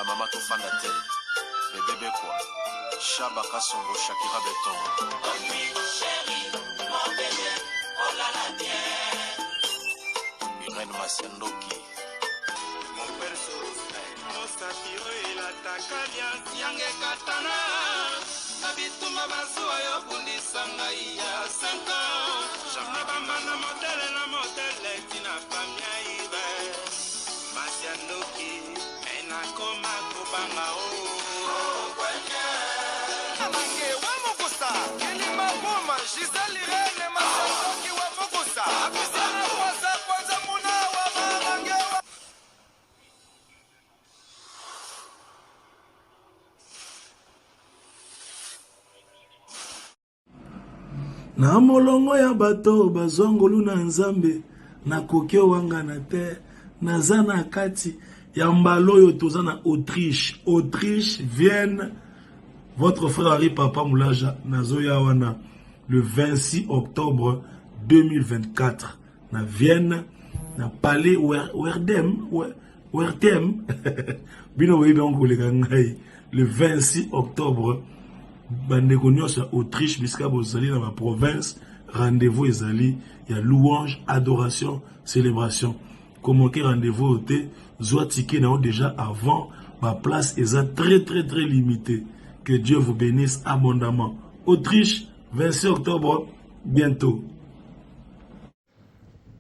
Ba mama tofanda te. Bebe Bekwa, Shaba Kasongo, Shakira Beton. Irène Masiandoki. Mosapi oyo elataka liasi yange ekatana na bitumba masuwa yo bundisa ngai ya 5 ans na bambanda modele na modele tina famia ibe masi ya ndoki me nakoma kobanga o Amange wa Mukusa, Kilima Buma, Gisèle Irene, Masandoki wa Mukusa, Apisiana Kwanza Kwanza Muna wa Mamange wa Na molongo ya bato bazwa ngolu na Nzambe, nakoki owangana te, naza na kati ya mbala oyo toza na Autriche, Autriche, Vienne. Votre frère Henri Papa Mulaja nazoya wana le 26 octobre 2024 na Vienne na palais Werdem Wertem bino boyebi yango koleka ngai le 26 octobre bandeko nyonso ya Autriche bisika bozali na ba province rendez-vous ezali ya louange adoration célébration komoke rendez-vous oyo te zwa ticket na yo déjà avant ba place eza très très très limité que Dieu vous bénisse abondamment Autriche 26 octobre bientôt.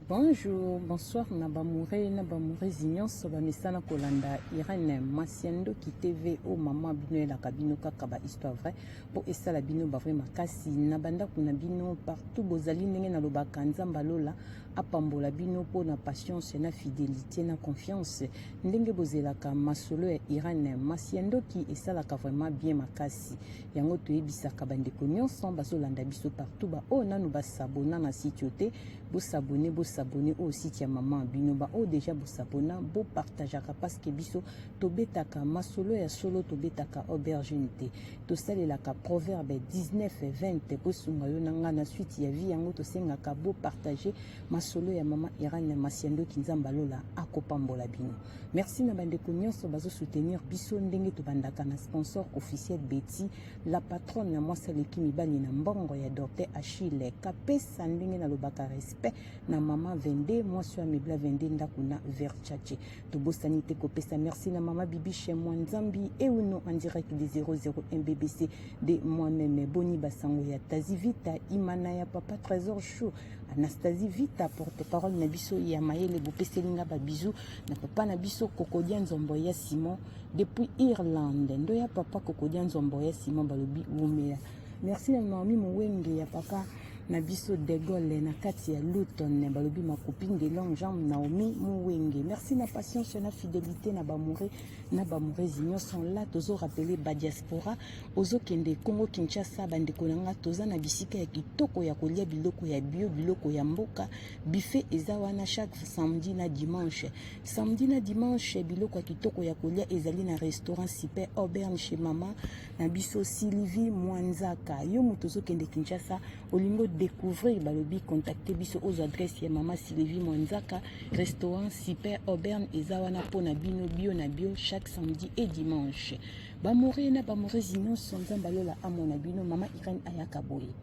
Bonjour, bonsoir na bamoure na bamourezi nyonso bamesana kolanda Irène Masiandoki TV o mama bino elaka bino kaka ba histoire vraie po esala bino ba vrai makasi na bandako na bino partout bozali ndenge nalobaka Nzambe alola apambola bino po na patience na fidelité na confiance ndenge bozelaka masolo ya Irène Masiandoki esalaka vraiment bien makasi Yango toyebisaka ba ndeko nionso bazolanda biso partout ba oyo nanu ba s'abonna na site oyo te bo s'abonner bo s'abonner oyo site ya maman bino ba oyo dejà bo s'abonna bo partageaka parce que biso tobetaka masolo ya solo tobetaka aubergine te tosalelaka proverbe 19 20 po esunga yo na nga na suite ya vie yango tosengaka bo partager masolo ya maman Irène Masiandoki Nzambe lola akopambola bino. Merci na bandeko nyonso bazo soutenir biso ndenge tobandaka na sponsor officiel Betty la patronne na mwasi aleki mibali na mbongo ya Docteur Achille Kapesa ndenge nalobaka respect na mama 22 mwasi oyo amebla 22 ndako na Verchache. Tobosani te kopesa merci na mama Bibiche Mwanzambi Euno en direct de 001 BBC de moi-même boni basango ya Tazi Vita Imana ya papa Trésor Chou Anastasie Vita porte-parole na biso ya mayele bopeseli nga ba bisous na papa na biso Kokodia Nzombo ya Simon depuis Irlande ndo ya papa Kokodia Nzombo ya Simon balobi wumela merci na Naomi Muwenge ya papa na biso De Gaulle na kati ya Luton balobi ma copine de longue jambe Naomi Muwenge merci na patience na fidélité na bamoure na bamourezi nyonso la tozo rappeler ba diaspora ozokende Congo Kinshasa bandeko na nga toza na bisika ya kitoko ya kolia biloko ya bio biloko ya mboka buffet eza wana chaque samedi na dimanche samedi na dimanche biloko ya kitoko ya kolia ezali na restaurant super Auburn chez mama na biso Sylvie Mwanzaka yo moto ozokende Kinshasa olingi découvrir balobi contacter biso ozwa adresse ya mama Sylvie Mwanzaka restaurant super Auburn eza wana mpo na bino bio na bio chaque samedi et dimanche bamore na bamorezi nyonso nzambe alola amona bino mama Irène ayaka boye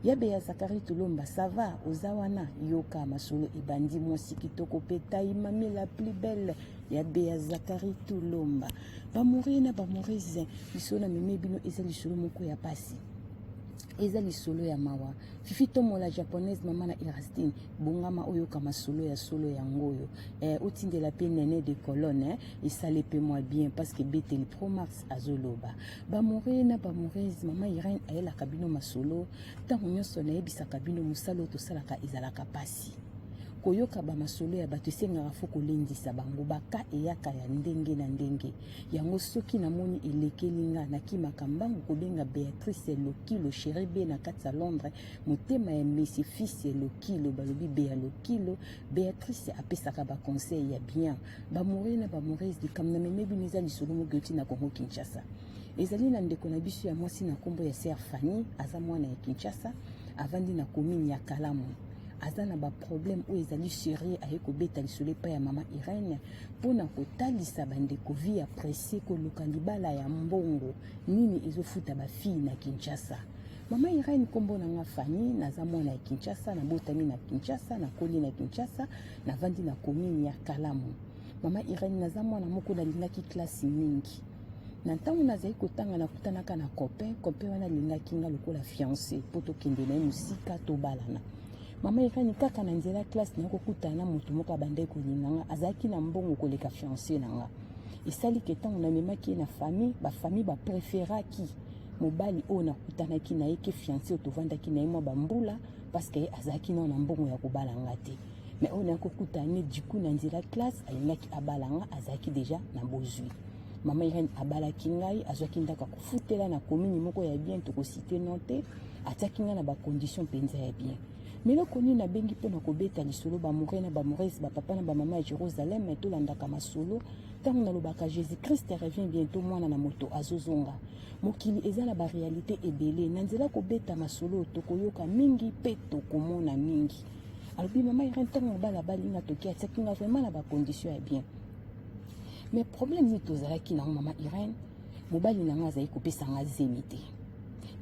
yabe ya Zakari Tulomba ça va oza wana yoka masolo ebandi mwasi kitoko mpe tai mami la plus belle yabe ya Zakari Tulomba bamore na bamorezi lisolo na meme bino eza lisolo moko ya pasi eza lisolo ya mawa Fifi Tomola japonaise mama na Erastine bongama oyoka masolo ya solo yango oyo eh, otindela pe nene de colonne eh, esale pe mwa bien parce que beteli pro max azoloba bamore na bamorese mama Irène ayelaka bino masolo ntango nyonso nayebisaka bino mosala oyo tosalaka ezalaka pasi koyoka bamasolo ya bato esengaka fo kolendisa bango baka eyaka ya ndenge na ndenge yango soki namoni elekeli nga nakimaka mbangu kobenga Beatrice Lokilo chérie B na kati ya Londres motema ya Messi fils Lokilo balobi Bea Lokilo Beatrice apesaka ba conseil ya bien bamoure na bamourese likambo na meme bino eza lisolo moko euti na Congo Kinshasa ezali na ndeko na biso ya mwasi na nkombo ya Sœur Fanny aza mwana ya Kinshasa avandi na commune ya Kalamu. Aza na ba problème oyo ezali sérieux, aye kobeta lisolo epai ya mama Irène mpo na kotalisa bandeko vie ya presse, koluka libala ya mbongo nini ezofuta ba fille na Kinshasa. Mama Irène, nkombo na nga Fanny, naza mwana ya Kinshasa, nabotami na Kinshasa, nakoli na Kinshasa, navandi na commune ya Kalamu. Mama Irène, naza mwana moko nalingaki classe mingi. Na ntango nazali kotanga, nakutanaka na copain. Copain wana alingaki nga lokola fiancé mpo tokende na ye mosika, tobalana. Mama Irène, kaka na nzela classe nakokutana na moto moko abandaki kolinga nga, azalaki na mbongo koleka fiancé na nga. Esali ke ntango namemaki ye na famille, bafamille bapréféraki mobali oyo nakutanaki na ye ke fiancé oyo tovandaki na ye mwa bambula, parce que azalaki nao na mbongo ya kobala nga te. Mais oyo nakokutana ne du coup na nzela classe alingaki abala nga, azalaki déjà na bozwi. Mama Irène abalaki ngai, azwaki ndako akofutela na commune moko ya bien, tokociter nom te. Atiaki ngai na bacondition mpenza ya bien. Mais eloko nini nabengi mpona kobeta lisolo, baamoureux na baamoureuse, bapapa na bamama ya Jérusalem, tolandaka masolo. Ntango nalobaka Jésus Christ revient bientôt, mwana na moto azozonga, mokili eza na baréalité ebele. Na nzela kobeta masolo, tokoyoka mingi mpe tokomona mingi. Alobi mama Irène, ntango mobali abalinga toki, atiaki nga vraiment na bacondition ya bien. Mais problème nini tozalaki nango, mama Irène? Mobali na nga azali kopesa nga zemi te.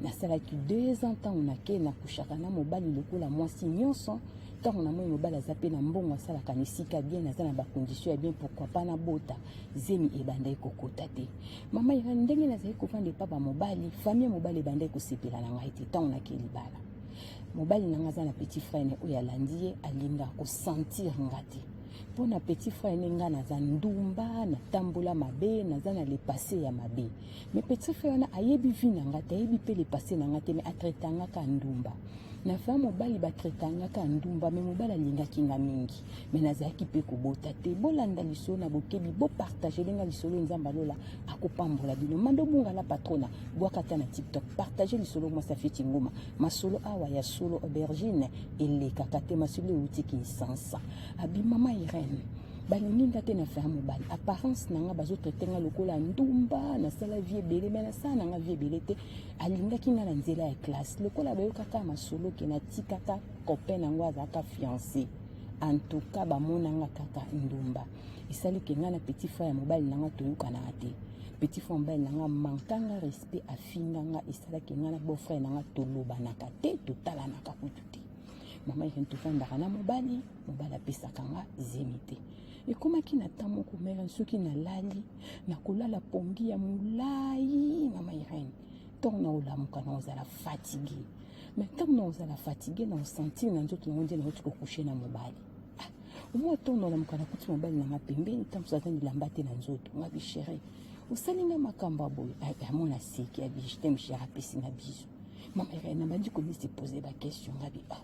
Nasalaki 2 ans. Ntango nake nakushaka na mobali lokola mwasi nyonso, ntango namoni mobali aza mpe na mbongo, asalaka na esika bien, aza na bacondition ya bien, pourquoi pas nabota? Zemi ebandaki kokota te. Mama Irène, ndenge nazali kovanda epa bamobali, famille ya mobali ebandaki kosepela na ngai te. Ntango nake libala, mobali na nga aza na petit frère ne oyo alandi ye, alingaka kosentir nga te. Mpo na petit frère ne, nga naza ndumba, natambola mabe, naza na le passé ya mabe. Mais petit frère wana ayebi vie na nga te, ayebi mpe le passé na nga te, mais atraitanga ka ndumba. Na fa mobali batraitanga ka ndumba, mais mobali alingaki nga mingi, mais nazalaki mpe kobota te. Bolanda lisolo na bokebi, bopartager nga lisolo. Nzambe alola akopambola bino. Mando bunga la patrona, bwaka ata na TikTok, partage lisolo. Mwasi afeti ngoma, masolo awa ya solo, aubergine elekaka te, masolo euti Kinsansa. Abi mama Irene, balingi nga te na frère mobali, apparence na nga, bazotraiter nga lokola ndumba, nasala vie ebele, mais nasala na nga vie ebele te. Alingaki nga na nzela ya classe, lokola bayokaka masolo ke natikaka copain nango azalaka fiancé. En tout cas, bamonanga kaka ndumba. Esali ke nga na petit frère ya mobali na nga toyokanaka te. Petit frère mobali na nga mankanga respect, afinga nga. Esalaki nga na beau frère na nga tolobanaka te, totalanaka kutu te. Mama Irene, tofandaka na mobali, mobali apesaka nga zemi te. Ekomaki na temps moko mere, soki nalali, nakolala pongi ya molai. Mama Irene, ntango naolamuka, naozala fatigué. Mais ntango naozala fatigué, naosentir na nzoto nango nde nauti kocoucher na mobali. Ah, omwa ntango naolamuka, nakuti mobali nanga pembeni, ntango mosusu aza bilamba te na nzoto. Nga bi: "Chéri, osali nga makambo ya boye?" Amona seki, abi: "Je t'aime, chéri." Apesi nga bisou. Mama Irene, nabandi komisi poser baquestion. Nga bi: "Ah,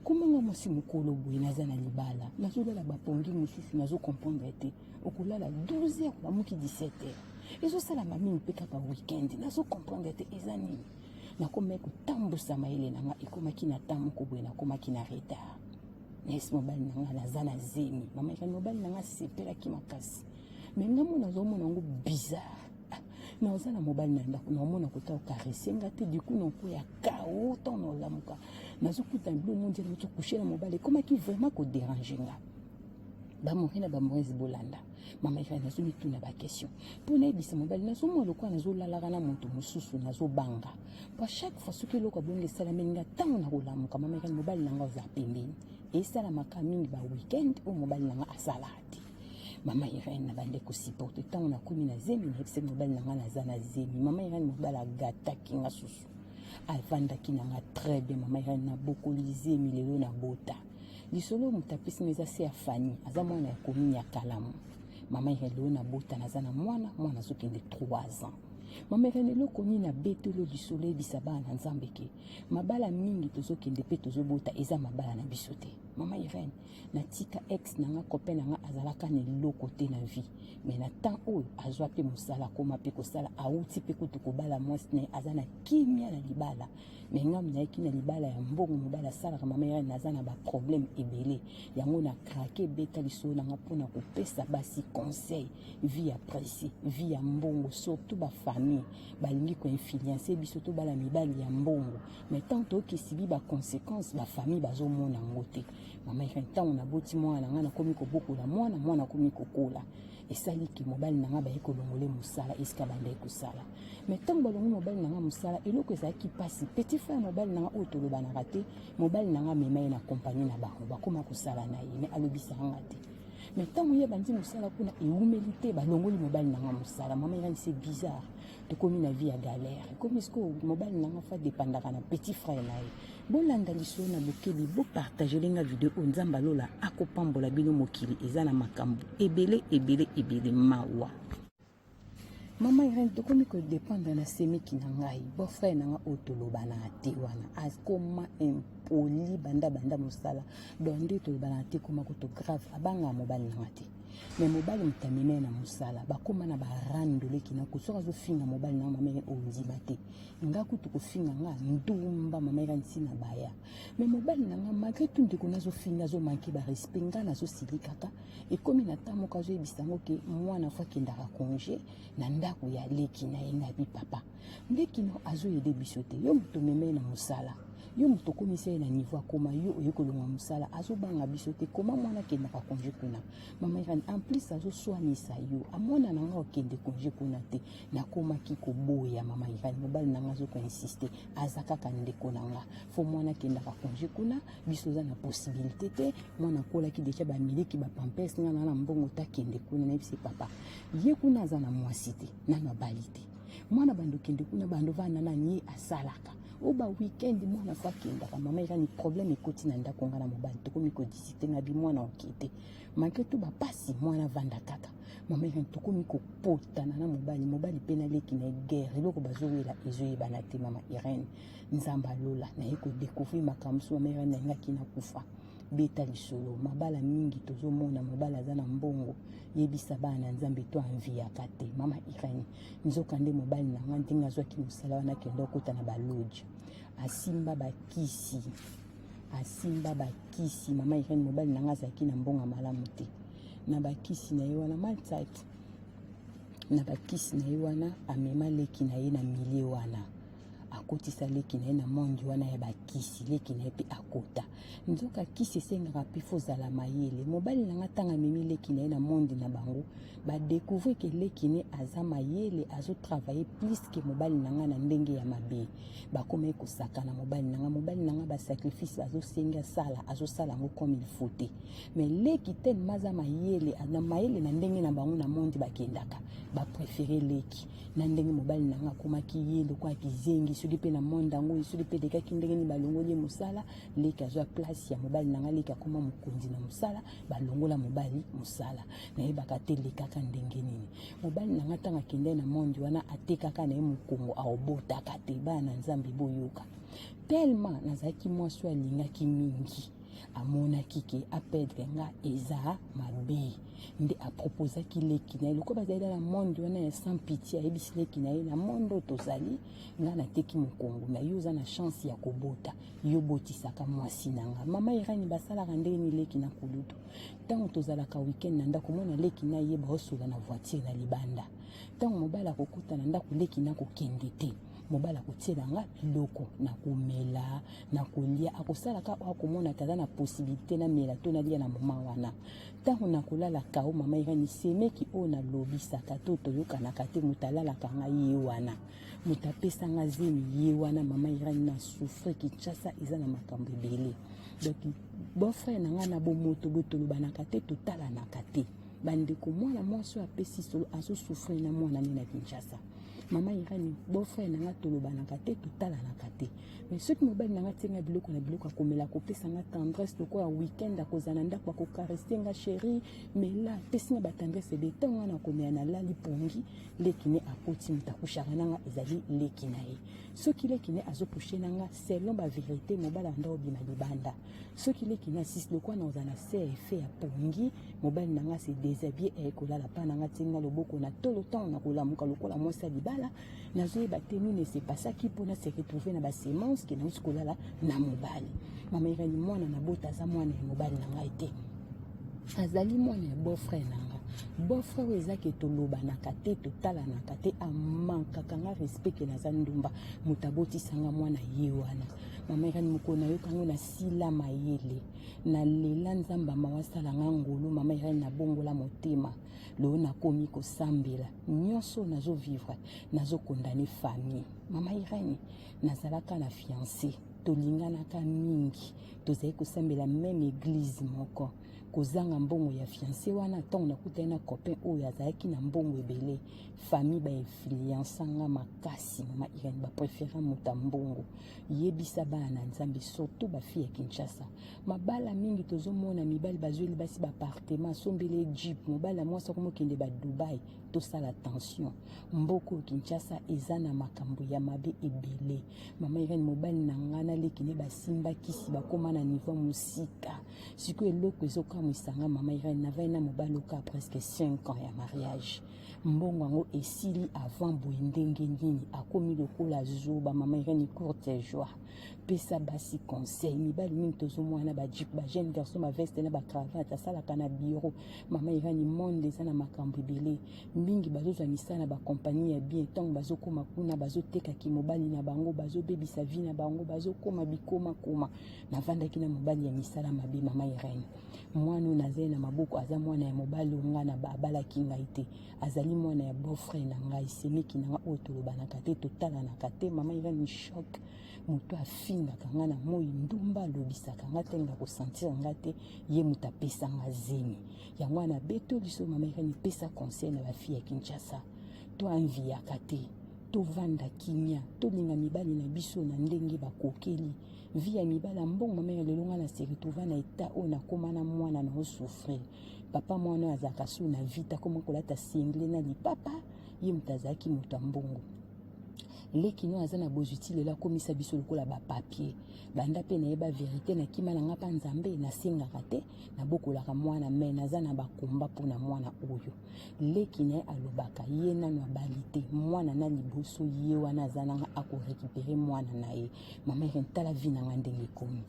komanga mwasi mokolo boye, naza na libala, nazolala bapongi mosusu, nazocomprendre te. Okolala 12 heures, olamuki 17 heures, ezosalama mingi mpe kaka weekend, nazocomprendre te eza nini." Nakomaki kotambusa mayele na nga. Ekomaki na temps moko boye, nakomaki na retard. Nayesi mobali na nga naza na zemi. Mama Irene, mobali na nga asepelaki makasi, mais nga mo nazomona yango bizarre. Ah, naza na mobali na ndako, naomona kota ocaresser nga te. Du coup nakoya kao, ntango naolamuka, nazokuta bilo mo nzela moto coucher na mobali. Ekomaki vraiment kodéranger nga. Baamoureux na baamoureuse, bolanda. Mama Irene, nazomituna baquestion mpo nayebisa mobali. Nazomona lokola nazolalaka na moto mosusu, nazobanga po chaque fois soki eloko abongi esalameli nga, ntango nakolamuka, mama Irene, mobali na nga oza pembeni. Esalamaka mingi baweekend oyo mobali na nga asalaka te. Mama Irene, na bande kosupporter. Ntango nakomi na zemi, nayebisaki mobali na nga naza na zemi. Mama Irene, mobali agataki nga susu, avandaki na nga très bien. Mama Irene, nabokoli zemi, lelo nabota. Lisolo moto apesi nga eza se ya Fani, aza mwana ya commune ya Kalamu. Mama Irene, lelo nabota, naza na mwana, mwana azokende 3 ans. Mama Irene, eloko nini nabeteli lisolo? Eyebisa bana na Nzambe ke mabala mingi tozokende mpe tozobota eza mabala na biso te. Mama Irene, natika ex na nga, copain na nga azalaka na eloko te na vie, mais na temps oyo azwa mpe mosala, akoma mpe kosala, awuti mpe kutu kobala mwasi na ye, aza na kimia na libala. Mais ngam nayaki na libala ya mbongo, mobali asalaka. Mama Irene, naza na baproblème ebele. Yango na craquer, beta lisolo nanga mpona kopesa basi conseil. Vie ya presse, vie ya mbongo, surtout bafamille balingi koinfluencer biso tobala mibali ya mbongo, mais tant tokesibi baconséquence, bafamille bazomona yango te. Mama Irene, ntango naboti mwana na ngai, nakomi kobokola mwana, mwana akomi kokola. Esali ke mobali na ngai baye kolongole mosala esika bandaki kosala. Mais ntango balongi mobali na ngai mosala, eloko ezalaki mpasi. Petit frère mobali na ngai oyo tolobanaka te, mobali na ngai amema ye na kompani na bango, bakoma kosala na ye, mais alobisaka ngai te. Mais ntango ye abandi mosala kuna, ewumeli te, balongoli mobali na ngai mosala. Mama Irene, c'est bizarre. Tokomi na vie ya galère. Ekomi sikoyo mobali na ngai fa dépendaka na petit frère na ye. Bolanda lisolo na bokebi, bopartagele nga video oyo. Nzambe alola akopambola bino. Mokili eza na makambo ebele ebele ebele, mawa. Mama Irene, tokomi kodépendre na semeki na ngai, beau-frère na ngai oyo tolobana te wana. Akoma impoli banda banda mosala. Donc nde tolobana te, koma koto grave, abangaka mobali na nga te. Mais mobali moto amema ye na mosala, bakóma na barando. Leki na soki azofinga mobali na nga, mama Irene, ondima te. Nga kutu kofinga nga ndumba, mama Irene, ntina baya. Mais mobali na nga, malgré tout, ndeko nazofinga, azomanquer barespect, nga nazosili kaka. Ekomi na ntango moko azoyebisa yango ke mwana faut akendaka congé na ndako ya leki na ye. Ngabi papa, leki no azoyede biso te. Yo moto omema ye na mosala, yo moto okomisa ye na niveau akoma, yo oye kolongwa mosala, azobanga biso te. Koma mwana akendaka congé kuna, mama Irene? En plus azoswanisa yo, amwana na nga okende congé kuna te. Nakomaki koboya, mama Irene. Mobali na nga azokoinsister, aza kaka ndeko na nga, faut mwana akendaka congé kuna. Biso oza na possibilité te, mwana akolaki déjà, bamiliki, bapampers, nga na na mbongo takende kuna. Nayebisi papa, ye kuna aza na mwasi te, nano abali te. Mwana bando okende kuna, bando vanda nani ye asalaka oyo ba weekend, mwana faut akendaka. Mama Irani, problème ekoti na ndako. Nga na mobali tokomi kodiscuter. Nga bi mwana oke te, malgré tout bapasi, mwana avanda kaka. Mama Irani, tokomi kopotana na mobali, mobali mpe naleki na guerre, eloko bazowela ezoyebana te. Mama Irene, Nzambe alola, naye kodécouvrir makambo mosusu. Mama Irene, nalingaki nakufa. Beta lisolo, mabala mingi tozomona mobali aza na mbongo, yebisa bana na Nzambe to anviaka te. Mama Irene, nzoka nde mobali na nga, ndenge azwaki mosala wana, akende okota na baloge, asimba bakisi, asimba bakisi. Mama Irene, mobali na nga azalaki na mbongo malamu te. Na bakisi na ye wana, malsite, na bakisi na ye wana, amema leki na ye na milieu wana, akotisa leki na ye na monde wana ya bakisi. Leki na ye mpe akota. Nzoka kisi esengaka mpe faut ozala mayele. Mobali na nga, ntango amemi leki na ye na monde na bango, badécouvrir ke leki ne aza mayele, azotravailler plus ke mobali na nga. Na ndenge ya mabe, bakomaki kosaka na mobali na nga. Mobali na nga, basacrifice azosengi asala, azosala yango comme il faut te. Mais leki, tellement aza mayele, na mayele na ndenge na bango na monde bakendaka, bapréférer leki. Na ndenge mobali na nga akomaki ye lokola kizengi, soki mpe na monde yango, soki mpe elekaki ndenge nini, balongoli ye mosala, leki azwa place ya mobali na nga. Leki akoma mokonzi na mosala, balongola mobali mosala. Nayebaka te elekaka ndenge nini. Mobali na nga, ntango akende na monde wana, atekaka na ye mokongo, aobotaka te. Bana na Nzambe, boyoka. Tellement nazalaki mwasi oyo alingaki mingi, amonaki ke aperdre nga eza mabe, nde aproposaki leki na ye. Lokola bazali na monde wana ya sans pitié, ayebisi leki na ye: "Na monde oyo tozali, nga nateki mokongo na yo, oza na chance ya kobota, yo botisaka mwasi na nga." Mama Irani, basalaka ndenge ni leki na kulutu. Ntango tozalaka weekend na ndako, mona leki na ye baosola na voiture na libanda. Ntango mobali akokota na ndako, leki na kokende te. Mobali akotiela nga biloko na komela, na kolia, akosalaka oyo akomona aza na possibilité namela to nalia na moma wana. Ntango nakolala kao, mama Irani, semeki oyo nalobisaka to toyokanaka te, moto alalaka ngai ye wana, moto apesanga zemi ye wana. Mama Irani, na souffre. Kinshasa eza na makambo ebele. Donc beau-frère na ngai na bomoto boye, tolobanaka te, totalanaka te. Bandeko, mwana mwasi oyo apesi solo azosouffrir na mwana ne na Kinshasa. Mama Irani, beau-frère na ngai, tolobanaka te, totalanaka te. Mais soki mobali na ngai tienga biloko na biloko akomela, akopesa nga tendresse lokola weekend akozala na ndako, akocaresser nga: "Chéri, mela." Apesi nga batendresse ebe. Ntango nga nakomela, nalali pongi, leki ne akoti. Moto akushaka na nga ezali leki na ye. Soki leki ne azocoucher na nga, selon bavérité, mobali anda obima libanda. Soki leki na sisi, lokola na ozala na se effet ya pongi, mobali na nga se déshabille, aye kolala mpa na nga, tinga loboko na tolo. Ntango na kolamuka lokola mwasi ya libala, nazoyeba te nini esepasaki mpona se retrouver na basemence ke nauti kolala na mobali. Mama Irani, mwana na bota aza mwana ya mobali na ngai te, azali mwana ya beau-frère na nga. Beau frère oyo eza ke tolobanaka te, totalanaka te, amankaka nga respect ke naza ndumba, moto abotisa nga mwana ye wana. Mama Irene, mokolo nayoka yango nasila mayele, nalela Nzambe mawa asala nga ngolu. Mama Irene, nabongola motema lelo, nakomi kosambela. Nyonso nazo vivre, nazo condamner famille. Mama Irene, nazalaka na fiancé, tolinganaka mingi, tozali kosambela même église moko. Kozanga mbongo ya fiancé wana, ntango nakutani na copain oyo azalaki na mbongo ebele, famille bainfluença nga makasi. Mama Irene, bapréféra moto ya mbongo. Yebisa bana na Nzambe, surtout bafille ya Kinshasa, mabala mingi tozomona mibali bazweli basi baappartement, asombeli jeep, mobali ya mwasi akomokende badubai. Tosala attention, mboka oyo Kinshasa eza na makambo ya mabe ebele. Mama Irene, mobali na nga naleki ne basimba kisi, bakóma na niveau mosika. Sikoyo eloko ezokamwisa nga, mama Irene, navai na mobali oka presque 5 ans ya mariage, mbongo yango esili avant. Boye ndenge nini akomi lokola zoba? Mama Irene, courte joie, pesa basi conseil. Mibali mingi tozomona bajeep, bajeune garçon, baveste na bacravate, asalaka na bureau. Mama Irene, monde eza na makambo ebele mingi. Bazozwa misala na bakompagnie ya bien, ntango bazokóma kuna bazotekaki mobali na bango, bazobebisa vie na bango, bazokóma bikomakoma. Navandaki na mobali ya misala mabe. Mama Irene, mwana oyo nazali na maboko aza mwana ya mobali oyo ngai na abalaki ngai te, azali mwana ya beau-frère na ngai, semeki na ngai oyo tolobanaka te, totalanaka te. Mama Irene, choc. Moto afingaka ngai na moi ndumba, alobisaka ngai te, nga kosentir ngai te, ye moto apesanga zemi. Yango wana beto liso. Mama Irene, epesa conseil na bafille ya Kinshasa: toenviaka te, tovanda kimia, tolinga mibali na biso na ndenge bakokeli vie ya mibali ya mbongo. Mama, lelo ngai na se retrouva na état oyo nakóma na mwana na osouffrir. Papa mwana oyo azalaka su na vie te, akóma kolata singlet na lipapa. Ye moto azalaki moto ya mbongo, leki no aza na bozwi ti lelo, akomisa biso lokola bapapier. Banda mpe nayeba vérité, nakima na nga mpa Nzambe, nasengaka te, nabokolaka mwana, me naza na bakomba mpona mwana oyo. Leki na ye alobaka ye nano abali te, mwana na liboso ye wana aza nanga, akorécupérer mwana na ye. Mama Irene, tala vie na nga ndenge ekomi.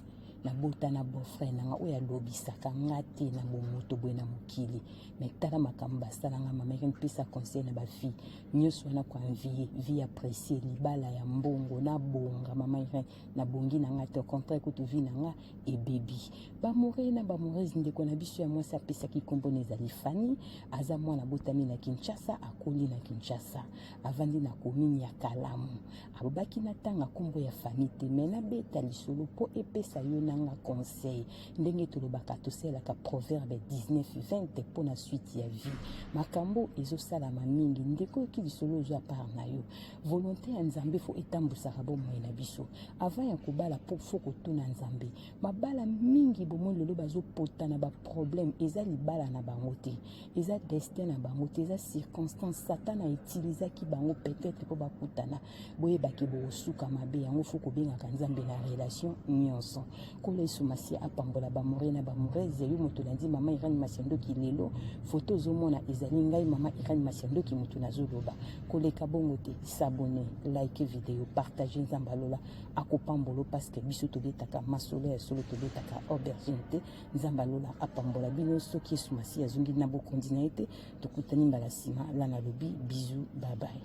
Nabota na beau-frère na nga oyo alobisaka nga te na bomoto boye na mokili, me tala makambo basala nga. Mama Irene, pesa conseil na bafille nyonso wana koenvier vie apprécier libala ya mbongo. Nabonga, mama Irene, nabongi na nga te, au contraire kutu vie na nga ebebi. Bamoureux na bamoureuse, ndeko na biso ya mwasi apesaki nkombo na ezali Fani, aza mwana abotami na Kinshasa, akoli na Kinshasa, avandi na commune ya Kalamu. Alobaki natanga nkombo ya famille te, me nabeta lisolo mpo epesa yo nanga conseil. Ndenge tolobaka, tosalelaka proverbe 19 20 mpo na suite ya vie. Makambo ezosalama mingi, ndeko, oyoki lisolo, ozwa part na yo. Volonté ya Nzambe faut etambusaka bomoi na biso. Avant ya kobala, mpo faut kotuna Nzambe. Mabala mingi bomoi lelo bazopota na baproblème, eza libala na bango te, eza destin na bango te, eza circonstance. Satan autilisaki bango peut-être mpo bakutana. Boyebaki bokosuka mabe. Yango faut kobengaka Nzambe na relation nyonso. Nkolo Yesu Masiya apambola bamoureux na bamoureuse. Yo moto olandi mama Irene Masiandoki lelo, foto ozomona ezali ngai, mama Irene Masiandoki, moto nazoloba. Koleka bongo te, s'abonner, like video, partage. Nzambe alola akopambola, parce que biso tobetaka masolo ya solo, tobetaka aubergine te. Nzambe alola apambola bino. Soki Yesu Masiya azongi na bokonzi na ye te, tokutani mbala nsima. La nalobi bisou, bye bye.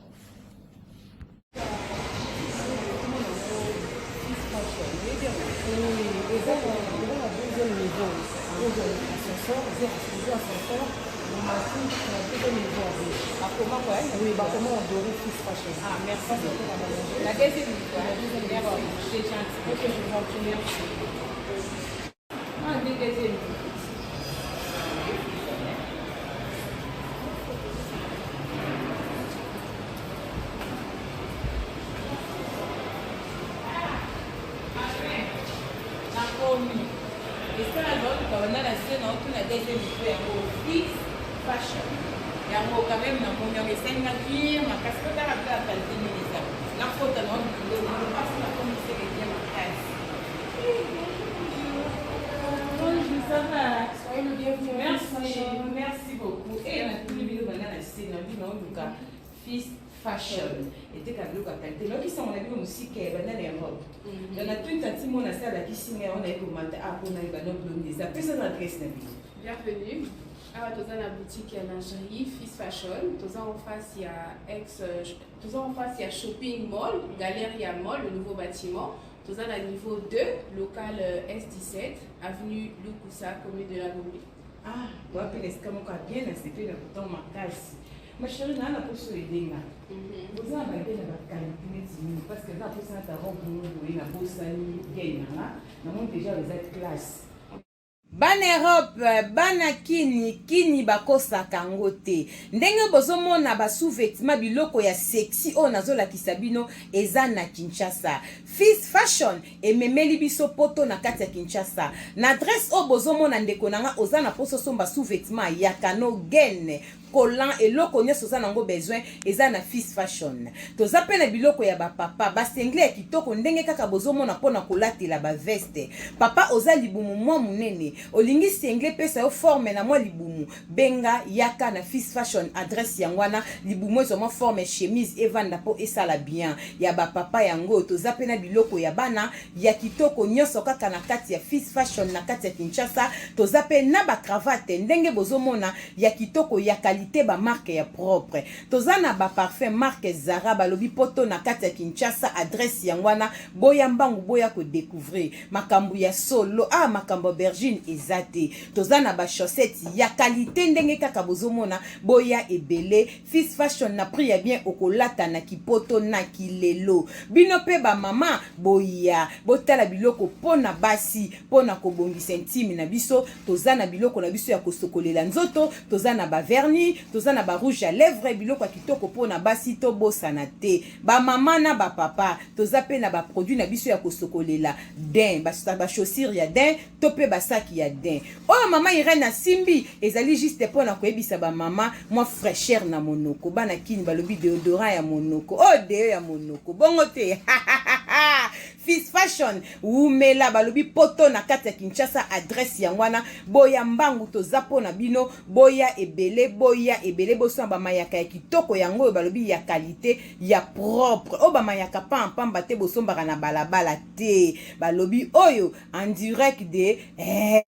Oui, eza na deuxième niveau. Ozwa ascenseur, ozwa ascenseur, omati na deuxième niveau. Bakoma quoi? Oui, bakoma en doré, Fils Fashion. Ah, merci. Ça, c'est pour la manger. La deuxième niveau. La deuxième niveau. Merci, c'est gentil. Ok, je vous en prie, merci. Ah, deuxième niveau. Nakomi esala naoluka banda na se, naotuna deuxième niveau yango, Fils Fashion yango. Quand même namoni yango, esalinga bien makasi po tala mpe qualité nini eza. Nakota na mpasi, nakomi seke bien makasi. Bonjour, ça va? Soyez le bienvenu. Merci, merci beaucoup. E natuni bino banda na se, na bino naoluka Fils Fashion, eteka biloko ya qualité. Nayokisango na bino mosika ya banda na Europe. Donc natuni tanti mona se alakisi ngai yango, naye komata a mpona yeba nobloni eza. Pesa na adresse na bino. Bienvenue. Awa toza na boutique ya lingerie Fils Fashion. Toza en face ya ex toza en face ya shopping mall, Galeria Mall, le nouveau bâtiment. Toza na niveau 2, local S17, avenue Lukusa, commune de la Gombe. Ah, wapi na esika moko ya bien, nasepeli na bouton makasi. Ma chérie, naa na poso edenga. Boza na bage na baqualité neti nini? Parce que eza na posa nata robe moko boye, nabosani gaine nanga, namoni déjà eza classe. Bana Europe, bana kini, kini bakosaka yango te. Ndenge bozomona ba sous-vêtements, biloko ya sexy oyo nazolakisa bino eza na Kinshasa. Fils Fashion ememeli biso poto na kati ya Kinshasa. Na adresse oyo bozomona, ndeko na nga, oza na poso somba sous-vêtements ya kano gaine, collant, eloko nyonso oza nango besoin eza na Fils Fashion. Toza mpe na biloko ya bapapa, basinglet ya kitoko ndenge kaka bozomona mpona kolatela baveste. Papa, oza libumu mwa monene, olingi singlet pesa yo forme na mwa libumu, benga, yaka na Fils Fashion. Adresse yango wana, libumu ezwa mwa forme, chemise evanda mpo esala bien ya bapapa yango. Toza mpe na biloko ya bana ya kitoko nyonso kaka na kati ya Fils Fashion na kati ya Kinshasa. Toza mpe na bacravate ndenge bozomona ya kitoko, ya qualité, bamarque ya propre. Toza na baparfum marque Zara. Balobi poto na kati ya Kinshasa, adresse yango wana. Boya mbangu, boya kodécouvrir makambo ya solo. Ah, makambo ya aubergine eza te. Toza na bachaussette ya qualité ndenge kaka bozomona. Boya ebele, Fils Fashion na prix ya bien, okolata na kipoto na kilelo. Bino mpe bamama, boya botala biloko mpo na basi, mpo na kobongisa intime na biso. Toza na biloko na biso ya kosokolela nzoto, toza na bavernis, toza na barouge à lèvre, biloko ya kitoko mpo na basi. Tobosana te bamama na bapapa, toza mpe na baproduit na biso ya kosokolela daim, bachaussure ya daim to mpe basaki ya daim. Oyo mama Irene asimbi ezali juste mpo na koyebisa bamama mwa fraîcheur na monoko. Bana kini balobi déodorant ya monoko, oyo deo ya monoko bongo te. Fils Fashion wumela. Balobi poto na kati ya Kinshasa, adresse yango wana. Boya mbangu, toza mpo na bino. Boya ebele, boya ebele, bosala bamayaka ya kitoko yango oyo balobi ya qualité, ya propre, oyo bamayaka pampamba te, bosombaka na balabala te. Balobi oyo en direct de eh.